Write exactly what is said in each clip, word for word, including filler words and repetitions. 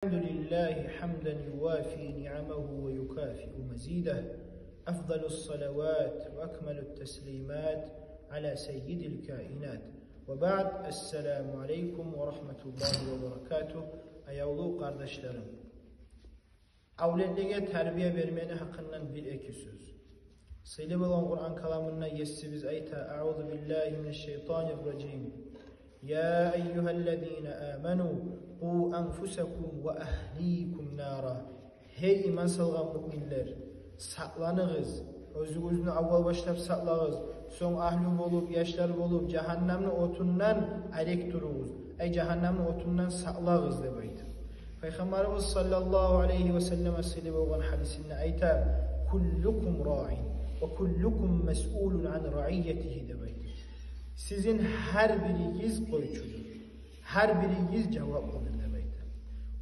الحمد لله حمدا يوافي نعمه ويكافئ مزيده. أفضل الصلوات وأكمل التسليمات على سيد الكائنات. وبعد، السلام عليكم ورحمة الله وبركاته. Аявлу къардашларым. Авлетлеге тарбия бермени гьакъындан бир-эки сёз. Сыйлы болгъан Къуран каламында Есибиз айта: أعوذ بالله من الشيطان الرجيم. يا أيها الذين آمنوا قوا أنفسكم وأهليكم نارا. Гьей иман салгъан муъминлер, сакъланыгъыз, оьзюгюзню аввал башлап сакълагъыз, сонг агьлю болуп, яшлар болуп, жагьаннамны отундан арек туругъуз. Ай, жагьаннамны отундан сакълагъыз деп айта. Пайхаммарыбыз саллаллагьу алайгьи ва саллам сыйлы болгъан гьадисинде айта: كلكم راع وكلكم مسؤول عن رعيته деп айта. Сизин гьар биригиз къойчудур, гьар биригиз жаваплыдыр деп айта.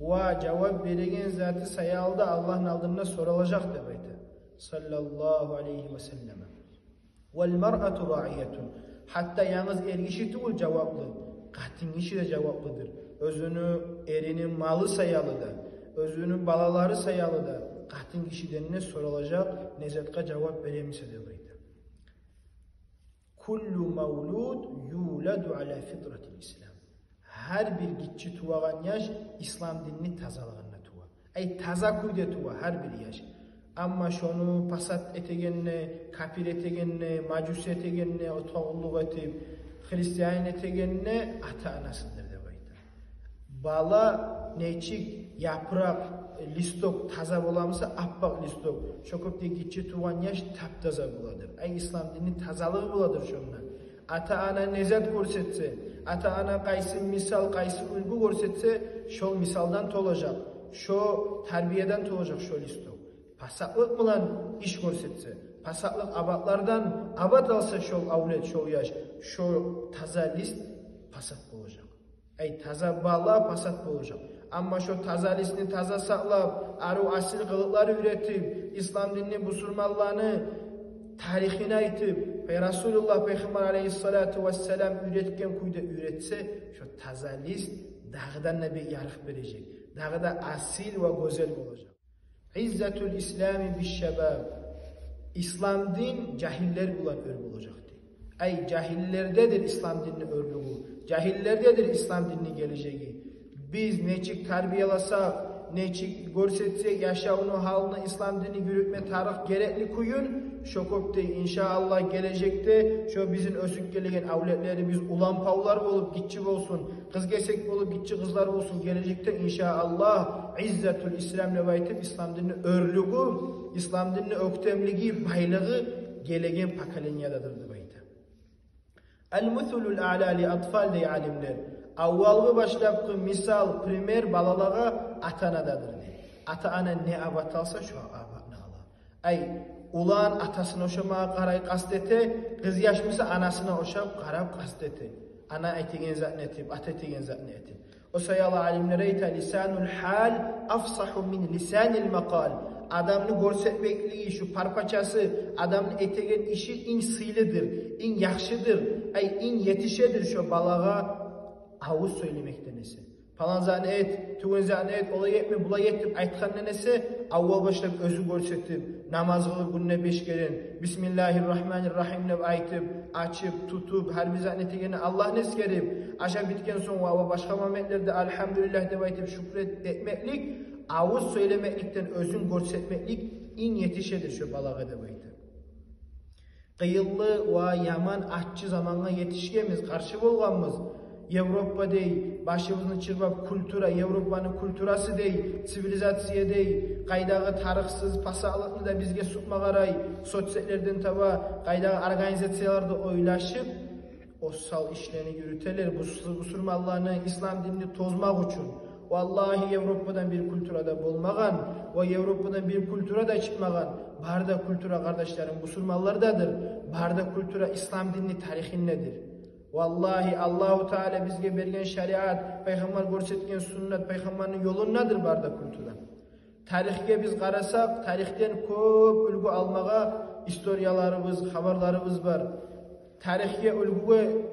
Ва жавап береген заты саялы да Аллагьны алдында соралажакъ деп айта. Саллаллагьу алайгьи ва саллам. والمرأة راعية. Гьатта янгыз эргиши тюгюл жаваплы, къатынгиши де жаваплыдыр. Оьзюню эрини малы саялы да, оьзюню балалары саялы да къатынгишиден де соралажакъ, не затгъа жавап беремисе деп айта. كل مولود يولد على فطرة الإسلام. Гьар бир гиччи тувагъан яш ислам динни тазалыгъында тува. Ай, таза кюйде тува гьар бир яш. Амма шону пасат этегенни, капир этегенни, мажуси этегенни, отгъа къуллукъ этип, христиан этегенни ата-анасыдыр деп айта. Бала нечик япыракъ, листок таза боламыса, аппакъ листок, шо кюйде гиччи тувгъан яш таптаза боладыр. Ай, ислам динни тазалыгъы боладыр шонда. Ата-ана не зат гёрсетсе, ата-ана къайсы мисал, къайсы уьлгю гёрсетсе, шол мисалдан толажакъ, шо тарбиядан толажакъ шо листок. Пасатлыкъ булан иш гёрсетсе, пасатлыкъ абатлардан абат алса шол авлет, шол яш, шо таза лист пасат болажакъ. Ай, таза бала пасат болажакъ. Амма шо таза листни таза сакълап, арив асил къылыкълар уьйретип, ислам динни, бусурманланы тарихин айтып, пай-, Расулуллагь пайхаммар алайгьиссалату вассалам уьйретген кюйде уьйретсе, шо таза лист дагъыдан да бек ярыкъ бережек, дагъы да асил ва гёзел болажакъ. عزة الإسلام بالشباب. Ислам дин жагьиллер булан оьр болажакъ дей. Ай, жагьиллердедир ислам динни оьрлюгю, жагьиллердедир ислам динни гележеги. Биз нечик тарбияласакъ, нечик гёрсетсек яшавну, гьалны, ислам динни юрютме тарыкъ герекли кюйюн, шо кюйде, иншааллагь, гележекде шо бизин оьсюп гелеген авлетлерибиз улан-павлар болуп гиччи болсун, къыз-кесек болуп гиччи къызлар болсун, гележекде, иншааллагь, عزة الإسلام деп айтып, ислам динни оьрлюгю, ислам динни оьктемлиги, байлыгъы гелеген поколениядадыр деп айта. المثل الأعلى للأطفال дей алимлер. Аввалгъы башлапгъы мисал, пример балалагъа ата-анададыр дей. Ата-ана не абат алса, шо абатны ала. Ай, улан атасына ошамагъа къарай, къаст эте, къыз яш буса анасына ошап, къарап, къаст эте. Ана этеген затны этип, ата этеген затны этип. О саялы алимлер айта: لسان الحال أفصح من لسان المقال. Адамны гёрсетмеклиги, шу парпачасы, адамны этеген иши инг сыйлыдыр, инг яхшыдыр, ай, инг етишедир шо балагъа авуз сёйлемекден эсе. Палан затны эт, тюген затны эт, олай этме, булай эт деп айтгъандан эсе, аввал башлап оьзю гёрсетип, намаз къылып гюнде беш керен, бисмиллагьир рагьманир рагьим деп айтып, ачып, тутуп, гьар бир затны этегенде Аллагьны эсгерип, ашап битген сонг ва, ва башгъа моментлерде альгьамдулиллагь деп айтып, шюкюр эт-, этмеклик, авуз сёйлемекликден оьзюн гёрсетмеклик инг етишедир шо балагъа деп айта. Къыйынлы ва яман аччы замангъа етишгенбиз, къаршы болгъанбыз. Европа дей, башыбызны чырбап, культура, Европаны культурасы дей, цивилизация дей, къайдагъы тарыкъсыз пасатлыкъны да бизге сукъма къарай, соцсетлерден таба, къайдагъы организациялар да ойлашып, осал ишлени юрютелер, бус-, бусурманланы, ислам динни тозмакъ учун. Валлагьи, Европадан бир культура да болмагъан ва Европадан бир культура да чыкъмагъан. Бары да культура, къардашларым, бусурманлардадыр. Бары да культура ислам динни тарихиндедир. Валлагьи, Аллагьу Таала бизге берген шариат, пайхаммар гёрсетген суннат, пайхаммарны ёлундадыр бары да культура. Тарихге биз къарасакъ, тарихден кёп уьлгю алмагъа историяларыбыз, хабарларыбыз бар. Тарихге уьлгюге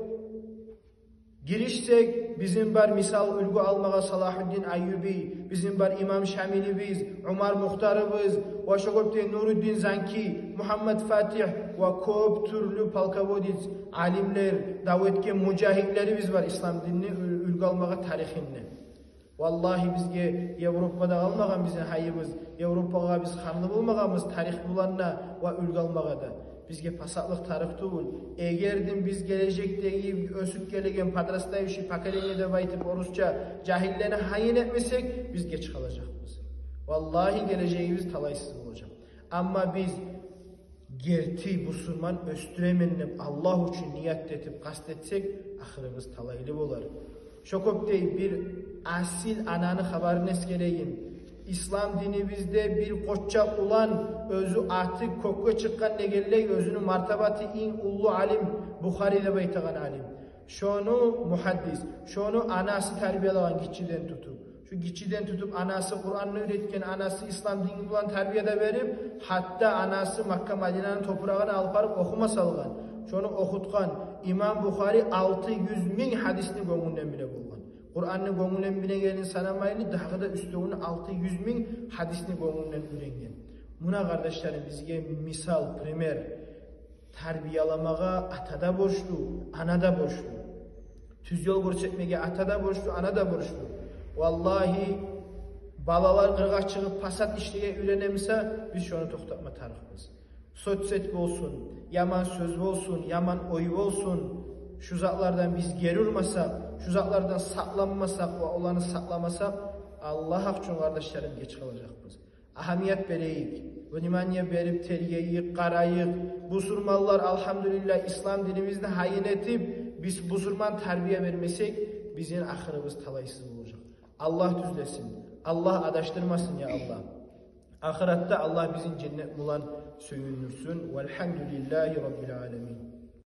Гиришсек, бизин бар мисал, уьлгю алмагъа Салагьуддин Айюби, бизин бар имам Шамилибиз, Умар Мухтарыбыз, ва шо кюйде Нуруддин Занки, Мугьаммад Фатигь ва кёп тюрлю полководец, алимлер, дав этген мужагьидлерибиз бар ислам динни уь-, уьлгю алмагъа тарихинде. Валлагьи, бизге Европада къалмагъан бизин гьайыбыз, Европагъа биз ханлы болмагъанбыз тарих булан да ва уьлгю алмагъа да. Бизге пасатлыкъ тарыкъ тюгюл. Эгер де биз гележекдеги оьсюп гелеген подрастающий поколение деп айтып орусча, жагьиллени гьайын этмесек, биз геч къалажакъбыз. Валлагьи, гележегибиз талайсыз болажакъ. Амма биз герти бусурман оьсдюремен деп Аллагь учун ният этип, къаст этсек, ахырыбыз талайлы болар. Шо кюйде бир асил ананы хабарын эсгерейим. Ислам динибизде бир къоччакъ улан, оьзю аты кёкге чыкъгъан дегенлей, оьзюню мартабаты инг уллу алим, Бухари деп айтагъан алим. Шону, мугьаддис, шону анасы тарбиялагъан гиччиден тутуп. Шу гиччиден тутуп анасы Къуранны уьйретген, анасы ислам дини булан тарбия да берип, гьатта анасы Макка Мадинаны топурагъына алып барып охума салгъан. Шону охутгъан. Имам Бухари алты юз минг гьадисни гёнгюнден биле болгъан. Къуранны гёнгюнден билегенин санамайлы, дагъы да уьстевюне алты юз минг гьадисни гёнгюнден уьйренген. Муна, къардашларым, бизге мисал, пример. Тарбияламагъа ата да борчлу, ана да борчлу. Тюз ёл гёрсетмеге ата да борчлу, ана да борчлу. Валлагьи, балалар къыргъа чыгъып, пасат ишлеге уьйренемиса, биз шону токътатма тарыкъбыз. Соцсеть болсун, яман сёз болсун, яман ой болсун, шу затлардан биз гери урмасакъ, шу затлардан сакъланмасакъ ва оланы сакъламасакъ, Аллагь гьакъ учун, къардашларым, геч къалажакъбыз. Агьамият берейик, внимание берип тергейик, къарайыкъ. Бусурманлар, алгьамдулиллагь, ислам динибизни гьайын этип, биз бусурман тарбия бермесек, бизин ахырыбыз талайсыз болажакъ. Аллагь тюзлесин, Аллагь адашдырмасын, я Аллагь. Ахыратда Аллагь бизин женнет булан сююндюрсюн. Валгьамдулиллагьи раббил аламин.